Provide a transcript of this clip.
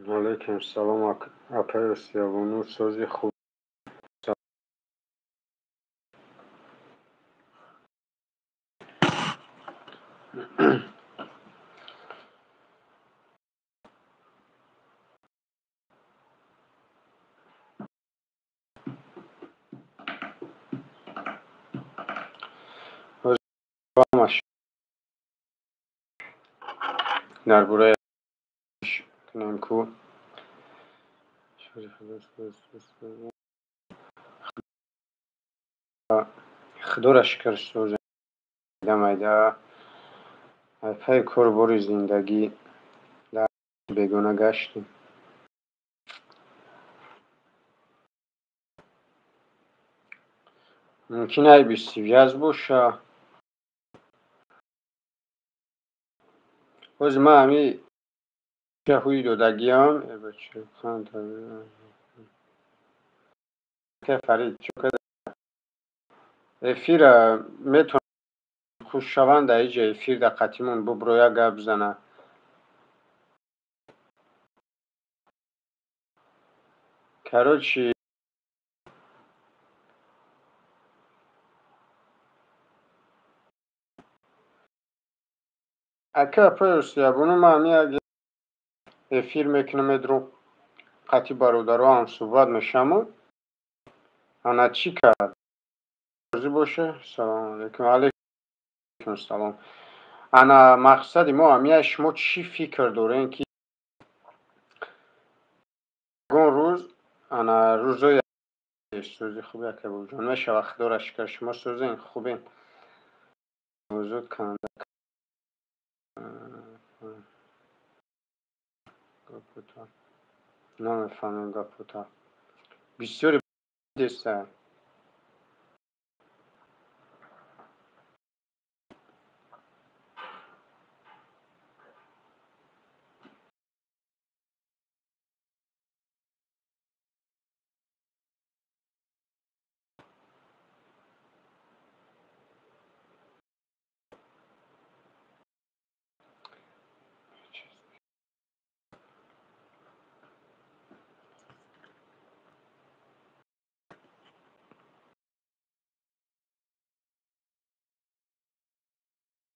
Алейкум салом, апаи Осиябону, сози хуб. Дар бораи кунем ку Худоро шукр, созем майда пайи кору бори зиндагӣ дар бегона гаштем. Мумкин айби связь боша. Ҳозир ман ҳами ҳуи додагиам. Фарид, эфира метавонад хуш шаванд, дар иҷа эфир дар қатимон буброя, гап зана. Короче, ака, апаи Осиябону, ман ҳами як эфир мекунам, медром, қати бародаро ҳамсӯҳбат мешаваму ана чӣ кард, розӣ боша. Салому алейкум. Алейкум салом. Ана мақсади мо ҳамия, шумо чӣ фикр дорем, ки ягон рӯз, ана рӯзои сӯзи хуб, яке буҷон мешава. Худоро шукр, шумо сӯзен хубен. Озод канда намефаҳмем гапота бисёре деста.